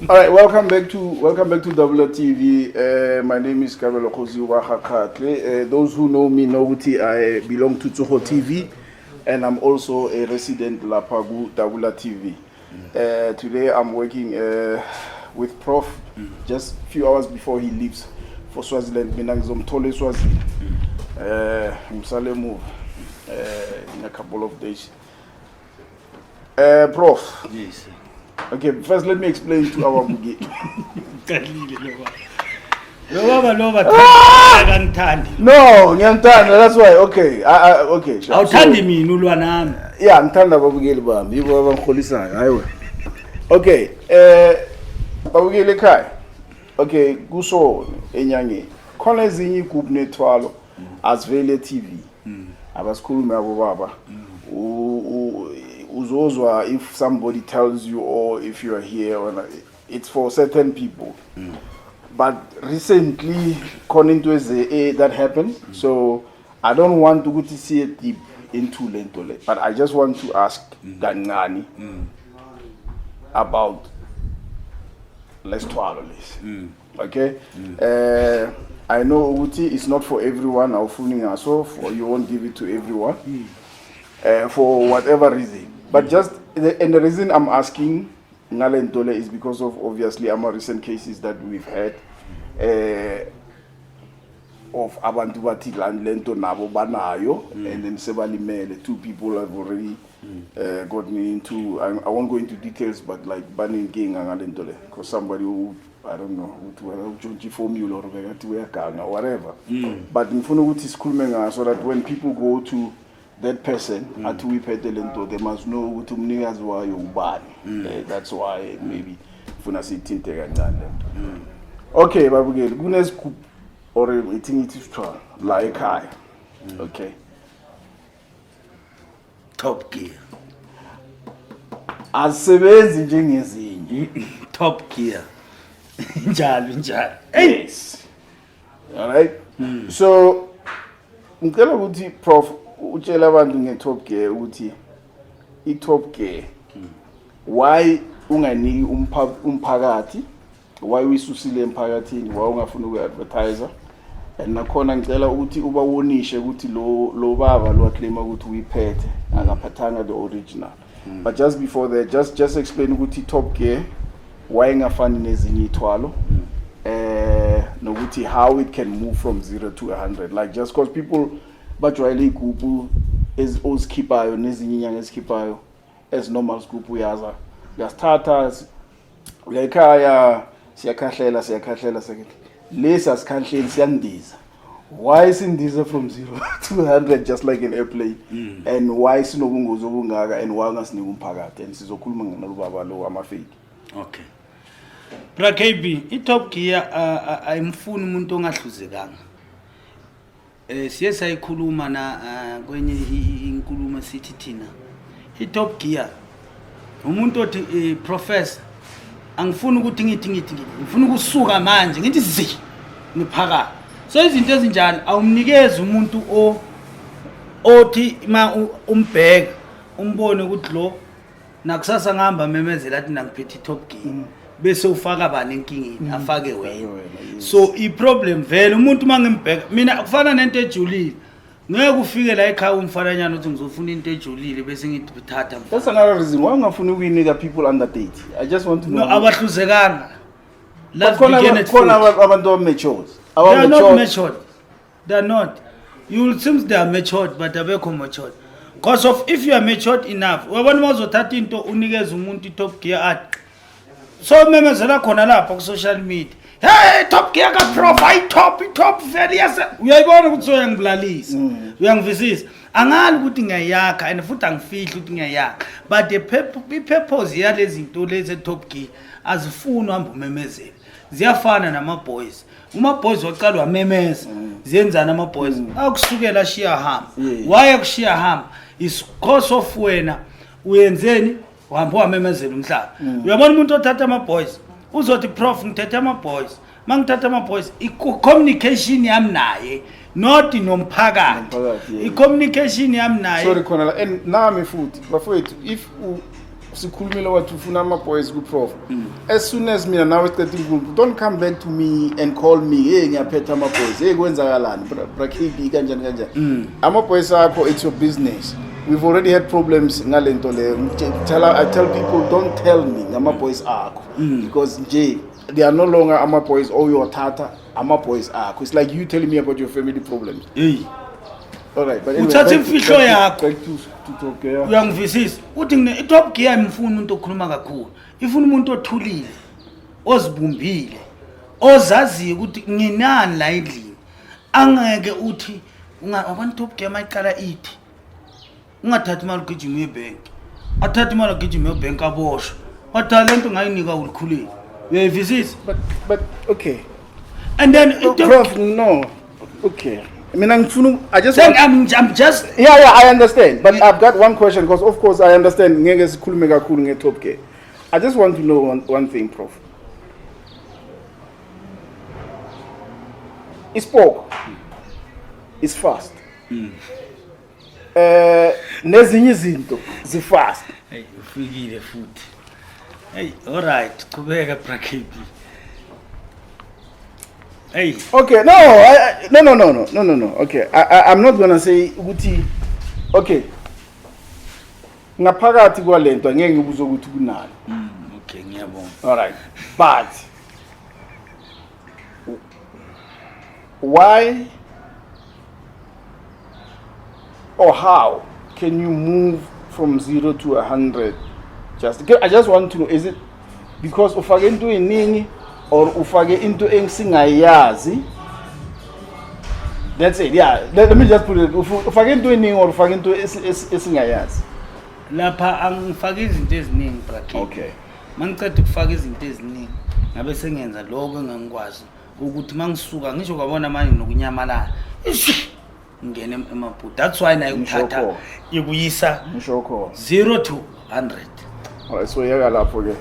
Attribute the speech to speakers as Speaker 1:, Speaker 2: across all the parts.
Speaker 1: All right, welcome back to WTV. My name is Kabelo Khosi wa Khatle. Those who know me know ukuthi I belong to Tsogo TV, and I'm also a resident lapha ku WTV. Today I'm working with Prof just few hours before he leaves for Swaziland. Mina ngizomthola eSwazini. Ngisale move in a couple of days. Prof.
Speaker 2: Yes.
Speaker 1: Okay, first let me explain to our bugi.
Speaker 2: Qalile lo baba. Lo baba lo akangithandi.
Speaker 1: No, ngiyamthanda, that's why. Okay. Okay. Sure.
Speaker 2: Awuthandi mina, ulwa nami.
Speaker 1: So, yeah, ngithanda ababukeli bami. Yibo abangiholisayo. Hayi wena. Okay, babukeli ekhaya. Okay, kuso enyangeni. Khona ezinye igroup nethwalo azivele e-TV. Abasikhulumi abo baba. Uzozwa if somebody tells you or if you are here or not, it's for certain people. But recently khona into that happened, so I don't want ukuthi siye deep into lento le, but I just want to ask kancane about lesithwalo lesi, okay? I know ukuthi it's not for everyone. Awufuni ngaso for you won't give it to everyone for whatever reason, but just and the reason I'm asking ngale nto le is because of obviously ama recent cases that we've had of abantu bathi la lento nabo banayo and then sebalimele. Two people have already gotten into, I won't go into details, but like banenkinga ngale nto le because somebody who, I don't know ukuthi whether utshontshe i-formula or bekathi uyaganga or whatever, but ngifuna ukuthi sikhulume ngaso so that when people go to that person athi uyiphethe le nto, they must know ukuthi umnikazi wayo ubani. That's why maybe funa siyithinte kancane le nto. Okay, babukeli, kunesigubhu or ithi ngithi sithwala la ekhaya, okay?
Speaker 2: Top Gear.
Speaker 1: Azisebenzi njengezinye.
Speaker 2: Top Gear. Njalo njalo.
Speaker 1: Yes, all right. So ngicela ukuthi, Prof, utshele abantu nge-Top Gear, ukuthi i-Top Gear why unganiki umphakathi, why uyisusile emphakathini, why ungafuni ukuyi-advertise, and nakhona ngicela ukuthi ubawonishe ukuthi lo baba lo claim ukuthi uyiphethe akaphathanga the original. But just before that, just explain ukuthi i-Top Gear why ingafani nezinye ithwalo, nokuthi how it can move from 0 to 100, like just because people bajwayele igubhu ozikhiphayo nezinye inyanga ezikhiphayo as normal sigubhu, uyaza uyasithatha, uyayikhaya, siyakhahlela, siyakhahlela, siyakhahlela. Lesi asikhahleli, siyandiza. Why sindiza from 0 to 100 just like an airplane, and why sinobungozi obungaka, and why ungasinika umphakathi? And sizokhuluma ngalobaba lo ama-fake.
Speaker 2: Okay. Bra KB, i-Top Gear ayimfuni umuntu ongahluzekanga. Siye sayikhuluma na kwenye inkulumo, sithi thina i-Top Gear umuntu othi, "Professor, angifuni ukuthi ngithi ngifuna ukusuka manje, ngithi zi ngiphakame." So izinto ezinjalo awumnikezi umuntu o othi ma umbheka umbone ukuthi lo nakusasa ngihamba memezela athi nangiphethe i-Top Gear, bese ufaka bani enkingeni? Afake wena.
Speaker 1: Wena, yes.
Speaker 2: So i-problem vele umuntu uma ngimbheka mina kufana nento ejulile. Ngeke ufike la ekhaya umfananyana uthi ngizofuna into ejulile bese ngithi thatha, mfana.
Speaker 1: That's another reason why ungafuni ukuyinika people under 30. I just want to know.
Speaker 2: No, abahluzekanga.
Speaker 1: But
Speaker 2: Let's
Speaker 1: khona
Speaker 2: begin at
Speaker 1: khona
Speaker 2: 40.
Speaker 1: abantu aba-matured.
Speaker 2: They are not
Speaker 1: Aba-matured.
Speaker 2: matured. They are not. You will seems they are matured, but abekho matured. Because of if you are matured enough, uyabona uma uzothatha into unikeze umuntu i-Top Gear athi so memezela khona lapha ku-social media, "Hey, Top Gear ka-Prof, ayi-top, i-top vele yes." Uyayibona ukuthi soyangibulalisa, uyangivisisa? Angali ukuthi ngiyayakha and futhi angifihli ukuthi ngiyayakha, but the i-purpose yalezi zinto lezi e-Top Gear azifuni uhambe umemezele. Ziyafana nama-boys. Uma-boys waqala wamemeza, ziyenzani ama-boys? Akusukela ashiya hamba. Why akushiya hamba? Is cause of wena uyenzeni? Uhambe wamemezela umhlaba. Uyabona umuntu othatha ama-boys uzothi, "Prof, ngithethe ama-boys." Ma ngithatha ama-boys, i-communication yami naye, not nomphakathi.
Speaker 1: Nomphakathi, yeah.
Speaker 2: I-communication yami naye.
Speaker 1: Sorry khona la, and nami futhi bafowethu, if Sikhulumile wathi ufuna ama-boys ku-prof. As soon as mina nawe siceda inkulumo, don't come back to me and call me, "Hey, ngiyaphetha ama-boys, hey, kwenzakalani bra KB, kanjani kanjani?" Ama-boys akho, it's your business. We've already had problems ngale nto leyo. I tell people, don't tell me ngama-boys akho, because nje they are no longer ama-boys oyothatha ama-boys akho. It's like you telling me about your family problems.
Speaker 2: Hey.
Speaker 1: All right, but anyway,
Speaker 2: Uthatha imfihlo yakho.
Speaker 1: Back to Top Gear.
Speaker 2: Uyangivisisa uthi ngine i-Top Gear imfuna umuntu okhuluma kakhulu, ifuna umuntu othulile, ozibumbile, ozaziyo ukuthi nginani la endlini. Angeke uthi wabona i-Top Gear mayiqala ithi ungathathi imali ugijima uye ebhenki, athathe imali agijima uye ebhenki, aboshwe, wathi le nto ngayinika ulikhulile. Uyayivisisa?
Speaker 1: But okay.
Speaker 2: And then
Speaker 1: Prof, no. Okay. I mean, I just
Speaker 2: Then
Speaker 1: want,
Speaker 2: I'm just
Speaker 1: Yeah, I understand. But I've got one question because, of course, I understand. Ngeke sikhulume kakhulu nge-Top Gear. I just want to know one thing, Prof. Ispoko is fast. Nezinye izinto zi-fast.
Speaker 2: Hey, ufikile futhi. Hey, alright, qhubeka, bra KB. Hey.
Speaker 1: Okay, no, I, no, no, no, no, no, no, no. Okay, I'm not gonna say ukuthi, okay. Ngaphakathi kwalento angeke ngibuze ukuthi kunani.
Speaker 2: Okay, ngiyabonga.
Speaker 1: All right, but why or how can you move from 0 to 100? Just I just want to know, is it because ufake into eningi or ufake into engisingayazi? That's it. Yeah. Let me just put it. Ufake into eningi or ufake into esingayazi.
Speaker 2: Lapha angifaki izinto eziningi, bra KB. Mangiceda ukufaka izinto eziningi, ngabe sengenza lokho engangikwazi ukuthi mangisuka ngisho kwabona manje nokunyamalala. Ish! Ngene eMaputo. That's why naye
Speaker 1: Ngisho
Speaker 2: ukuthatha
Speaker 1: khona.
Speaker 2: ikuyisa
Speaker 1: Ngisho khona.
Speaker 2: 0 to 100.
Speaker 1: Alright, so yeka lapho ke.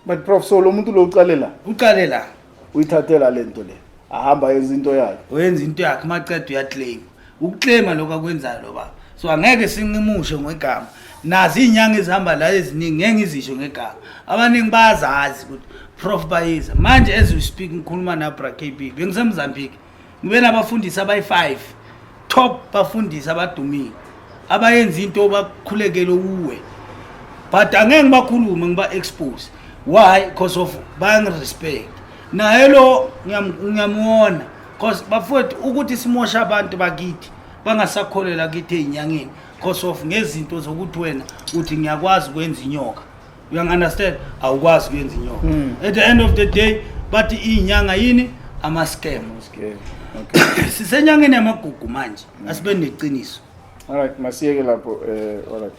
Speaker 1: But Prof, so lo muntu lo uqalela
Speaker 2: Uqale la.
Speaker 1: Uyithathela lento le. Ahamba yenza into yakhe.
Speaker 2: Wenza into yakhe, maceda uyaclaim. Ukuclaima lokho akwenzayo lo baba. So angeke sinqimushe ngegama. Nazi izinyanga ezihamba la eziningi, ngeke ngizisho ngegama. Abaningi bayazazi ukuthi Prof bayiza. Manje as we speak, ngikhuluma na bra KB. BengiseMozambique. Ngibe nabafundisi abayi5. Top bafundisi abadumile. Abayenza into bakhulekele uwe. But angeke ngibakhulume, ngiba expose. Why? Because of bayangirespect. Naye lo ngiyamwona because bafowethu ukuthi simosha abantu bakithi bangasakholela kithi ey'nyangeni because of ngezinto zokuthi wena uthi ngiyakwazi ukwenza inyoka. Uyangi-understand? Awukwazi ukwenza inyoka. At the end of the day bathi iy'nyanga yini? Ama-scam.
Speaker 1: Okay. Okay.
Speaker 2: Sisenyangeni yamagugu manje, asibe neqiniso.
Speaker 1: All right, masiyeke lapho, all right.